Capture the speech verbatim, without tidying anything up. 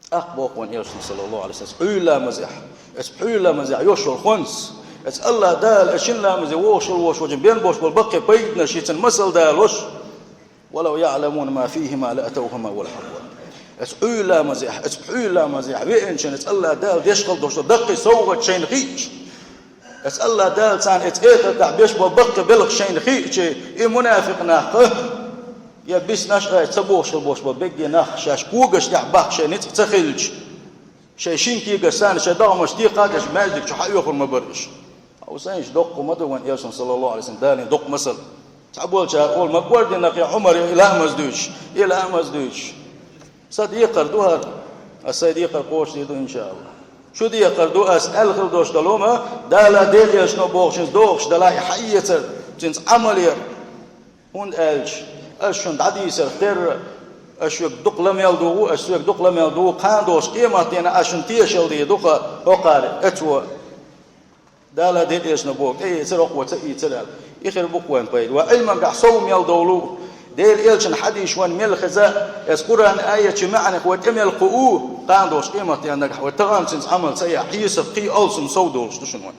ТӀаккха боху вайн Элчано, саллаллаху Ӏалайхи ва саллам, пхьуьйра ламазехь, эцу пхьуьйра ламазехь йолуш йолу хӀонс, эцу АллахӀ Дала эцу шина ламазе вогӀуш волу, вогӀуш волчун бен болуш болу баккхий пайданаш шен мисал далош, «ولو يعلمون ما فيهما لأتوهما ولو حبوا». Эцу пхьуьйра ламазехь, эцу пхьуьйра ламазехь веанчунна эцу АллахӀ Дала деш хила долуш долу даккхий совгӀат шайна хиъча, эцу АллахӀ Дала царна эцу эхартахь беш болу баккхий белхаш шайна хиъча, и мунафикъ нах, я биснарш а ца бохуш хила болуш болу бегге нах, шаьш когаш тӀехь бахка шайн ницкъ ца хилча, шайн шина кегаш санна, шайн догӀмаш текхадеш, маьждиг чу хьаоьхур ма бара уьш. Хьо, сан иштта доккха ма ду вайн Элчано, саллаллаху Ӏалайхи ва саллам, Далин доккха масал. Цхьаболчара олу, ма кӀординарг я Ӏумар, и ламаз дуьйцуш, и ламаз дуьйцуш. Сан декхар ду хӀара, ас сайн декхар кхочушдийр ду, иншааллахӀ. Шун декхар ду, ас аьлла хила долуш долу хӀума, Дала, Делан Элчано бохучуьнца догӀуш далахь и хьаэцар, цуьнца Ӏамал яр. ХӀунда аьлча ас шуна дӀадийцарх терра, ас шуьга дукха ла мел дугӀу, ас соьга дукха ла мел дугӀу, кхана долуш къематдийнахь ас шуна тешалла дийр ду-кх хӀокхара, эцо. Дала, Делан Элчано боху, тӀеэцар, хӀокхо ца ийцар аьлла. И хир бу-кх вайн пайда. Вайн Ӏилманехь сов мел довлу, Делан Элчан хьадисаш вайна мел хеза, эцу Къуръан аятийн маьӀнех вай тӀе мел кхуу, кхана долуш къематдийнахь нагахь вай тахана цуьнца Ӏамал ца яхь, хьесап кхин алсам сов долуш ду шуна вайн.